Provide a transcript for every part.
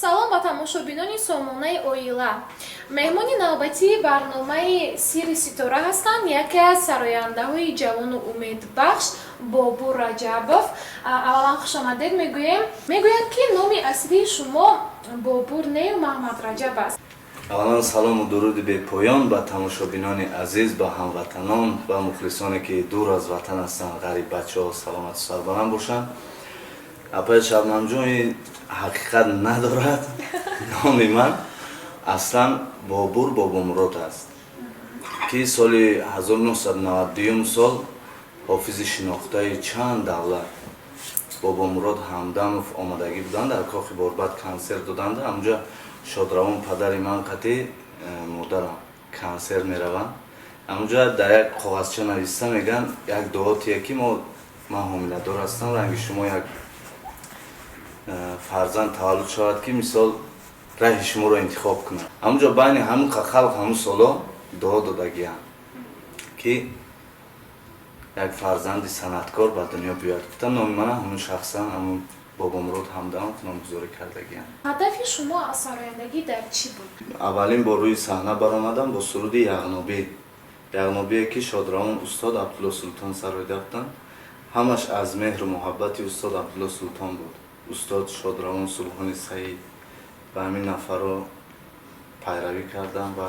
Салом ба тамошобинони сомонаи «Оила». Меҳмони навбатии барномаи «Сирри ситора» ҳастанд яке аз сарояндаҳои ҷавону умедбахш Бобур Раҷабов. Аввалан, хушомадед мегӯем. Мегӯянд, ки номи аслии шумо Бобур нею Маҳмад Раҷаб аст. Аввалан, салому дуруди бепоён ба тамошобинони азиз, ба ҳамватанон, ба мухлисоне, ки дур аз ватан ҳастанд, ғариббачаҳо саломату сарбаланд бошанд. Апаи Шабнамҷон, ин ҳақиқат надорад. Номи ман аслан Бобур Бобомурод аст, ки соли 1992 сол ҳофизи шинохтаи чанд давлат Бобомурод Ҳамдамов омадагӣ буданд, дар Кохи Борбад консерт доданд. Ҳамҷа шодравон падари ман қати модарам консерт мераванд. Ҳамунҷа дар як коғазча нависта мегӯянд, як дуотие, ки мо ман ҳомиладор ҳастам, ранги шумо як фарзанд таваллуд шавад, ки мисол раҳи шуморо интихоб кунад. Ҳамунҷо байни ҳамун халқ ҳамун соло дуо додагиям, ки як фарзанди санъаткор ба дунё биёяд. Гуфтам, номи мана ҳамун шахсан ҳамун Бобомурод Ҳамдамов номгузорӣ кардагиам. Ҳадафи шумо аз сарояндагӣ дар чӣ буд? Аввалин бор рӯи саҳна баромадам бо суруди «Яғнобӣ». Яғнобие, ки шодравон устод Абдулло Султон сароида буданд, ҳамаш аз меҳру муҳаббати устод Абдулло Султон буд. Устод шодравон Сулҳони Саид ба ҳамин нафарро пайравӣ кардам ва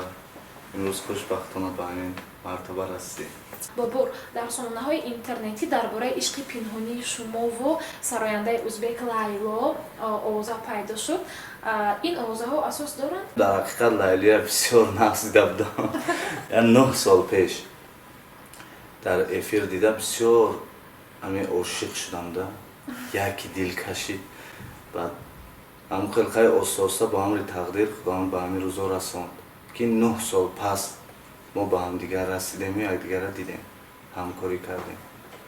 имрӯз хушбахтона ба ҳамин мартаба расидем. Бобур, дар сомонаҳои интернетӣ дар бораи ишқи пинҳонии шумову сарояндаи узбек Лайло овоза пайдо шуд. Ин овозаҳо асос доранд? Дар ҳақиқат, Лайлия бисёр нағз дида будам. Я 9 сол пеш дар эфир дида, бисёр ҳамин ошиқ шудам да, яки дил кашид. Баъд ҳамн хел хай оста оста бо амри тақдир Худованд ба ҳамин рӯзо расонд, ки 9 сол пас мо ба ҳамдигар расидему якдигарра дидем, ҳамкорӣ кардем.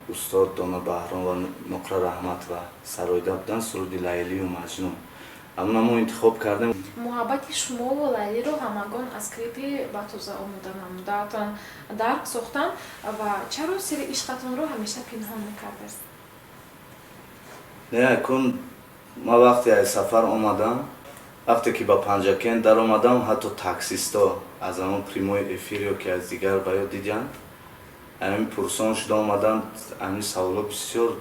Устод Дона Баҳром ва Нуқра Раҳматова сароида буданд суруди «Лайлию Маҷнун». Ҳамуна мо интихоб кардем. Муҳаббати шумову Лайлиро ҳамагон аз клипи ба тоза омода намудаатон дарк сохтанд. Ва чаро сирри ишқатонро ҳамеша пинҳон мекардед? Не, акун ман вақте аз сафар омадам, вақте ки ба Панҷакент даромадам, ҳатто таксисто аз ҳамон прямой эфир ё ки аз дигар ба ёд диданд, ҳамин пурсон шуда омаданд. Ҳамин саволо бисёр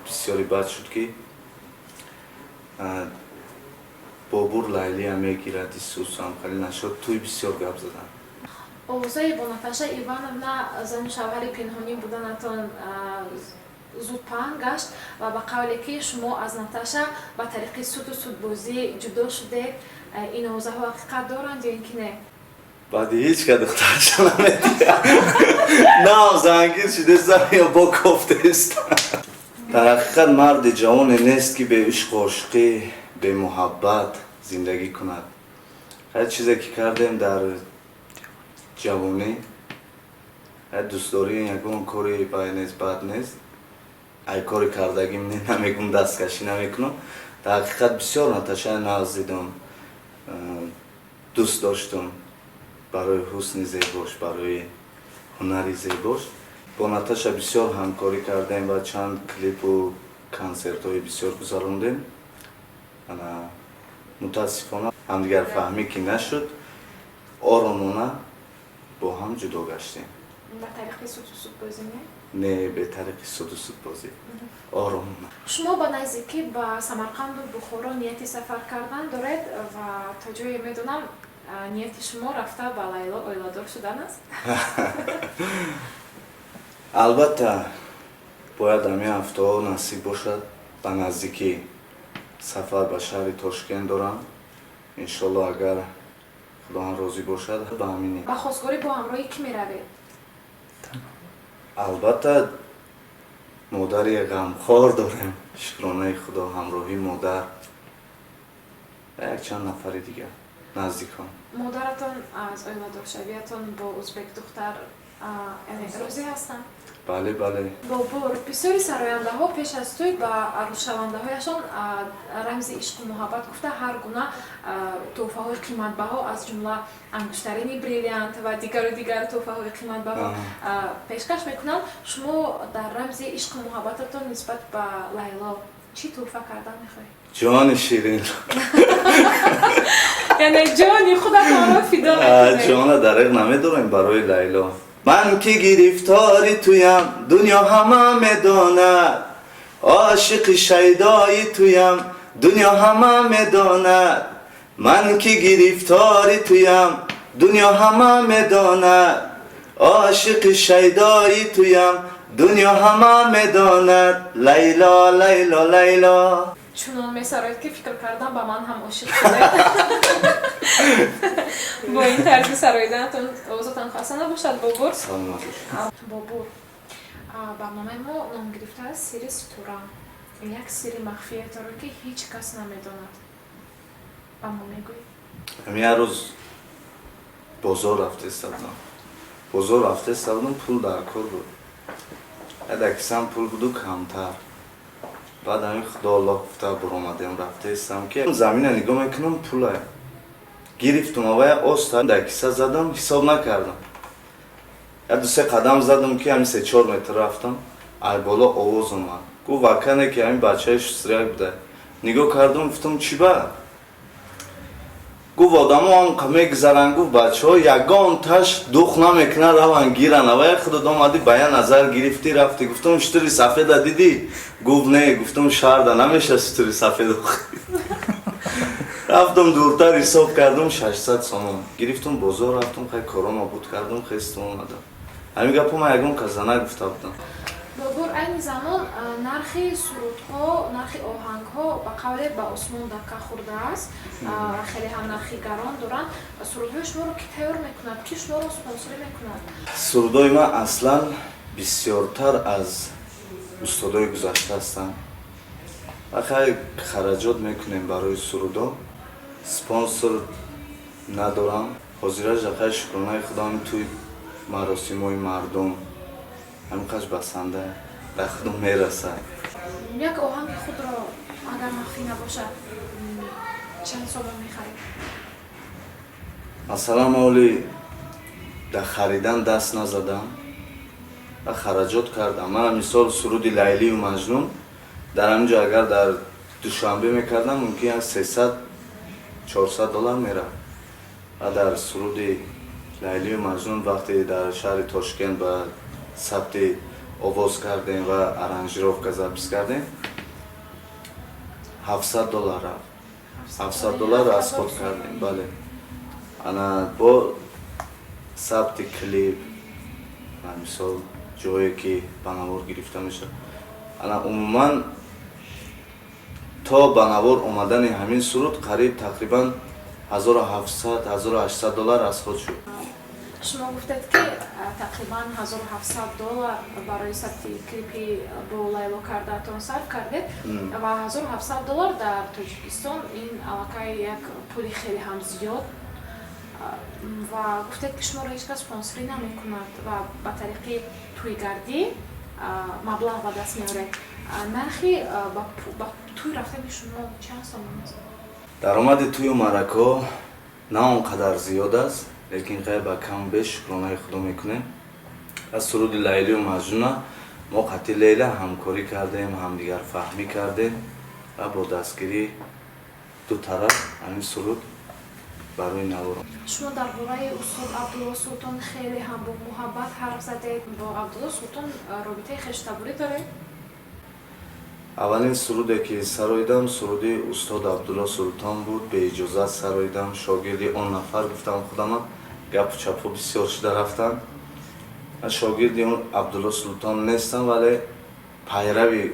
бисёри бад шуд, ки Бобур Лайлия мегирад, исусам хеле нашуд, туй бисёр гап заданд. Овозаи бо Наташа Ивановна зану шавҳари пинҳонӣ буданатон зуд паҳн гашт ва ба қавле, ки шумо аз Наташа ба тариқи суду судбозӣ ҷудо шудед. Ин овозаҳо ҳақиқат доранд ё ин ки не? Баъди ҳеҷ ка духтарша намедиҳад. Нав зангир шудеста ё бо кофтеста. Дар ҳақиқат, марди ҷавоне нест, ки бе ишқу ошиқӣ, бемуҳаббат зиндагӣ кунад. Ҳар чизе ки кардем дар ҷавонӣ, ҳар дӯстдорӣ, ягон кори бай нест, бад нест. Ай кори кардагим не намегум, дасткашӣ намекунам. Дар ҳақиқат, бисёр Наташаи нағз дидам, дӯст доштам барои ҳусни зебош, барои ҳунари зебош. Бо Наташа бисёр ҳамкорӣ кардем ва чанд клипу консертҳои бисёр гузарондем. Ана, мутаассифона, ҳамдигарфаҳмӣ ки нашуд, оромона бо ҳам ҷудо гаштем. Ба тариқи суду судбозӣ не? Не, бе тариқи суду судбозӣ, оромона. Шумо ба наздикӣ ба Самарқанду Бухоро нияти сафар кардан доред ва то ҷое медонам, нияти шумо рафта ба Лайло оиладор шудан аст. Албатта, бояд ҳамин ҳафтаҳо насиб бошад, ба наздикӣ сафар ба шаҳри Тошкент дорам. Иншолло, агар Худованд розӣ бошад, ба ҳамин. Ба хостгорӣ бо ҳамроҳи кӣ меравед? Албатта, модари ғамхор дорем, шукронаи Худо, ҳамроҳи модар ва якчанд нафари дигар наздикон. Модаратон аз оиладоршавиятон бо узбек духтар, яъне розӣ ҳастанд? Бале. Бобур, бисёри сарояндаҳо пеш аз тӯй ба арӯсшавандаҳояшон рамзи ишқу муҳаббат гуфта ҳар гуна тӯҳфаҳои қиматбаҳо, аз ҷумла ангуштарини бриллиант ва дигару дигар тӯҳфаҳои қиматбаҳо пешкаш мекунанд. Шумо дар рамзи ишқу муҳаббататон нисбат ба Лайло Чӣ тӯҳфа кардан мехоҳед? Ҷони ширин. Яъне ҷони худатонро фидо мекунед? Ҷона дареғ намедорем барои Лайло. Ман ки гирифтори туям, дунё ҳама медонад. Ошиқи шайдои туям, дунё ҳама медонад. Ман ки гирифтори туям, дунё ҳама медонад. Ошиқи шайдои туям, дунё ҳама медонад. Лайло, Лайло, Лайло. Чунон месароед, ки фикр кардам, ба ман ҳам ошиқ шудед бо ин тарзи сароиданатон. Овозатон хаста набошад, Бобур. Саломат бошед. Бобур, барномаи мо ном гирифтааст «Сири ситора». Як сири махфие дорад, ки ҳеҷ кас намедонад, ба мо мегӯед? Ҳамин як рӯз бозор рафтеста будам, бозор рафтеста будам, пул дар кор буд, як кисам пул буду камтар. Баъд ҳамин худо Аллоҳ гуфта буромадем, рафтаистам, ки замина нигоҳ мекунам, пула гирифтум, авая оста дар киса задам, ҳисоб накардам. Як ду-се қадам задам, ки ҳамин 3-4 метр рафтам, ай боло овоз омад, гуфт: «Вакане ки ҳамин бачаи шустряк буда». Нигоҳ кардам, гуфтам: «Чӣ ба?» Гуфт: «Одамо ҳам мегузаранд, гуфт, бачаҳо ягон таш дух намекунанд, раванд гиранд. Авая худат омадӣ, ба я назар гирифтӣ, рафтӣ». Гуфтам: «Шутури сафеда дидӣ?» Гуфт: «Не». Гуфтам: «Шаҳрда намеша шутури сафед». Рафтам дуртар, ҳисоб кардам, 600 сомон гирифтум, бозор рафтум, хай кором обуд кардум, хестум, омадам. Ҳамин гапо ман ягон каса нагуфта будам. Бобур, айни замон нархи сурудҳо, нархи оҳангҳо ба қавле ба осмон дакка хӯрдааст, хеле ҳам нархи гарон доранд. Сурудҳои шуморо кӣ тайёр мекунад, кӣ шуморо спонсорӣ мекунад? Сурудҳои ман аслан бисёртар аз устодои гузашта ҳастанд ва хай хараҷот мекунем барои сурудҳо. Спонсор надорам ҳозира. Хай, шукронаи худам, туи маросимҳои мардум ҳамин басанда ба худам мерасад. Як оҳанги худро, агар махфӣ набошад, чанд сомон мехаред? Масалан, оли дар харидан даст назадам ва хараҷот кардам. Ман, мисол, суруди «Лайлию Маҷнун» дар ҳамин ҷо агар дар Душанбе мекардам, мумкин як 300-400 доллар мерафт. Ва дар суруди «Лайлию Маҷнун» вақте дар шаҳри Тошкент ба сабти овоз кардем ва аранжировка запись кардем, 700 доллар рафт, 700 доллар расход кардем. Бале, ана бо сабти клип, мисол, ҷое ки ба навор гирифта мешавад. Ана умуман то ба навор омадани ҳамин суруд қариб, тақрибан, 1700, 1800 доллар расход шуд. Шумо гуфтед, ки тақрибан 1700 доллар барои сабти клипи бо Лайло кардаатон сарф кардед ва 1700 доллар дар Тоҷикистон ин аллакай як пули хеле ҳам зиёд. Ва гуфтед, ки шуморо ҳеҷ кас спонсорӣ намекунад ва ба тариқи тӯйгардӣ маблағ ба даст меоред. Нархи ба тӯй рафтани шумо чанд сомон аст? Даромади тӯю маъракаҳо на он қадар зиёд аст, лекин ғайр ба каму беш шукронаи худо мекунем. Аз суруди «Лайлию Маҷнуна» мо қатъи Лейла ҳамкорӣ кардем, ҳамдигарфаҳмӣ кардем ва бо дастгирии ду тараф ҳамин суруд барои навор. Шумо дар бораи устод Абдулло Султон хеле ҳам бо муҳаббат ҳарф задед. Бо Абдулло Султон робитаи хештаборӣ доред? Аввалин суруде ки сароидам, суруди устод Абдулло Султон буд. Беиҷозат сароидам. Шогирди он нафар гуфтам худама, гапу чапҳо бисёр шуда рафтанд. Ман шогирди он Абдулло Султон нестам, вале пайрави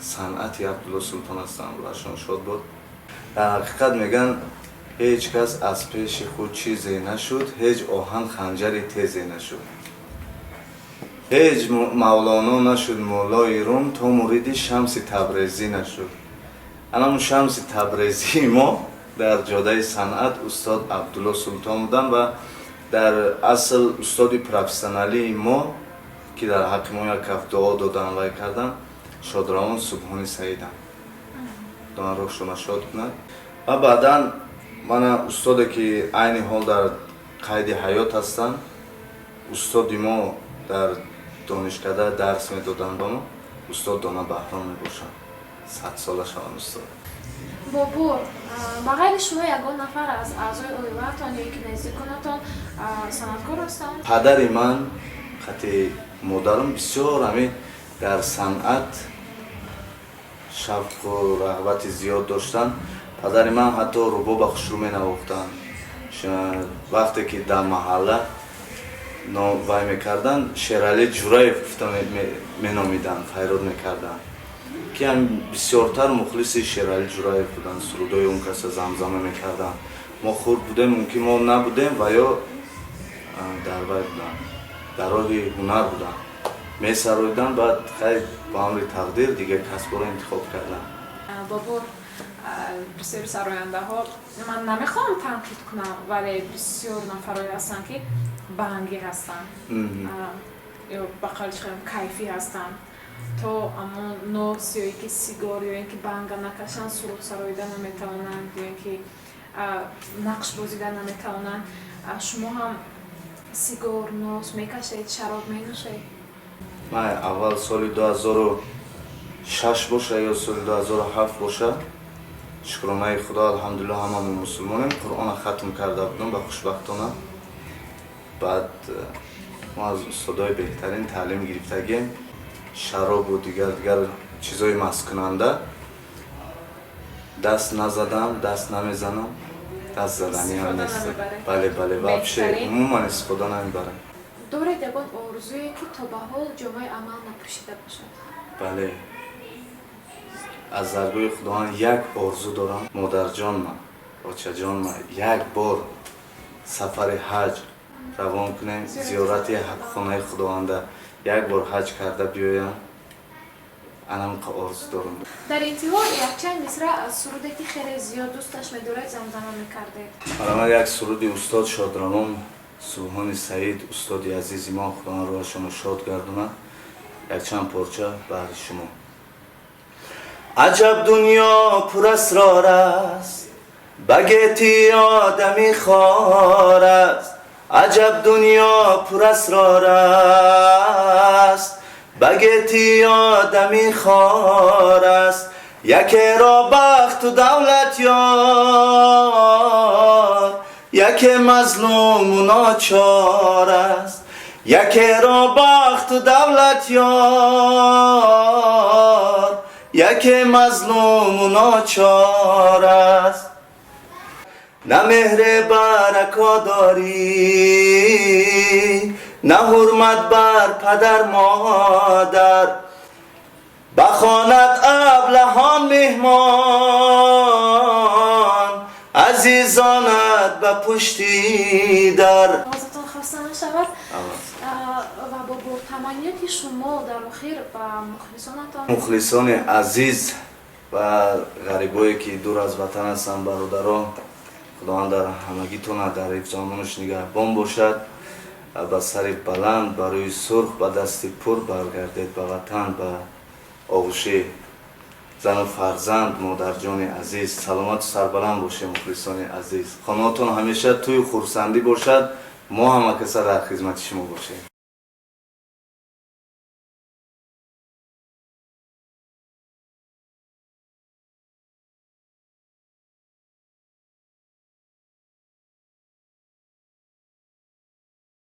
санъати Абдулло Султон ҳастам. Рӯҳашон шод буд. Дар ҳақиқат мегӯянд, ҳеҷ кас аз пеши худ чизе нашуд, ҳеҷ оҳан ханҷари тезе нашуд, ҳеҷ Мавлоно нашуд муллои Рум, то муриди Шамси Табрезӣ нашуд. Анамун Шамси Табрезии мо дар ҷодаи санъат устод Абдулло Султон буданд ва дар асл устоди профессионалии мо, ки дар ҳаққи мо як каф дуо додан, вай кардан, шодравон Субҳони Саидам, Худованд рӯҳшона шод кунад. Ва баъдан мана устоде, ки айни ҳол дар қайди ҳаёт ҳастанд, устоди мо дар донишкада дарс медоданд ба мо, устод Дона Баҳром мебошанд. 100 сола шаванд устод. Бобур, ба ғайри шумо ягон нафар аз аъзои оилаатон ё ки наздиконатон санъаткор ҳастанд? Падари ман қати модарам бисёр ҳамин дар санъат шавқу рағбати зиёд доштанд. Падари ман ҳатто рубоба хушрӯ менавохтанд. Вақте ки дар маҳалла вай мекарданд, Шерали Ҷураев гуфта меномиданд, файрод мекарданд, ки ҳам бисёртар мухлиси Шерали Ҷураев буданд, сурудои он каса замзама мекарданд. Мо хурд будем, мумкин мо набудем ва ё дар вай буданд, дар роҳи ҳунар буданд, месароиданд. Баъд хайр, ба амри тақдир дигар касборо интихоб карданд. Бобур, бисёри сарояндаҳо, ман намехоҳам танқид кунам, вале бисёр нафарое ҳастанд, ки баҳангӣ ҳастанд ё ба қавли чӣ кайфӣ ҳастанд. То амон нос ё ин ки сигор ё ин ки банга накашанд, суруд сароида наметавонанд ё ин ки нақш бозида наметавонанд. Шумо ҳам сигор, нос мекашед, шароб менӯшед? Ман аввал соли 2006 боша ё соли 2007 боша, шукронаи Худо, алҳамдулилло, ҳамамон мусулмонем, Қуръона хатм карда будам ба хушбахтона. Баъд мо аз устодои беҳтарин таълим гирифтагем. Шаробу дигар дигар чизҳои масткунанда даст назадам, даст намезанам, даст заданӣ ҳам нест. Бале, вообще, умуман истифода намебарам. Доред ягон орзуе, ки то ба ҳол ҷомаи амал напӯшида бошад? Бале, аз даргоҳи Худованд як орзу дорам: модарҷонма, очаҷонма як бор сафари ҳаҷ равон кунем, зиёрати хонаи Худованда, як бор ҳаҷ карда биёям. Анамқа орзу дорам. Дар интиҳо якчанд мисра аз суруде, ки хеле зиёд дӯсташ медоред, замзама мекардед. Ман як суруди устод шодравон Субҳони Саид, устоди азизи мо, Худованд роҳашонро шод гардонад, якчанд порча баҳри шумо. Аҷаб дунё пурасрор аст, ба гетӣ одами хор аст. Аҷаб дунё пурасрор аст, ба гетӣ одами хор аст. Якеро бахту давлат ёр, яке мазлуму ночор аст. Якеро бахту давлат ёр, яке мазлуму ночор аст. На меҳре барако дорӣ, на ҳурмат бар падар модар. Ба хонат аблаҳон меҳмон, азизонат ба пушти дар. Овозатон хаста нашавад. Ва Бобур, таманниёти шумо дар охир ба мухлисонатон? Мухлисони азиз ва ғарибое, ки дур аз ватан ҳастанд, бародарон, Худованд дар ҳамагитона дар ҳифзу нигаҳбон бошад. Ба сари баланд, ба рӯи сурх, ба дасти пур баргардед ба ватан, ба оғӯши зану фарзанд, модарҷони азиз. Саломату сарбаланд бошед, мухлисони азиз. Хонаотон ҳамеша тӯю хурсандӣ бошад. Мо ҳама каса дар хизмати шумо бошем.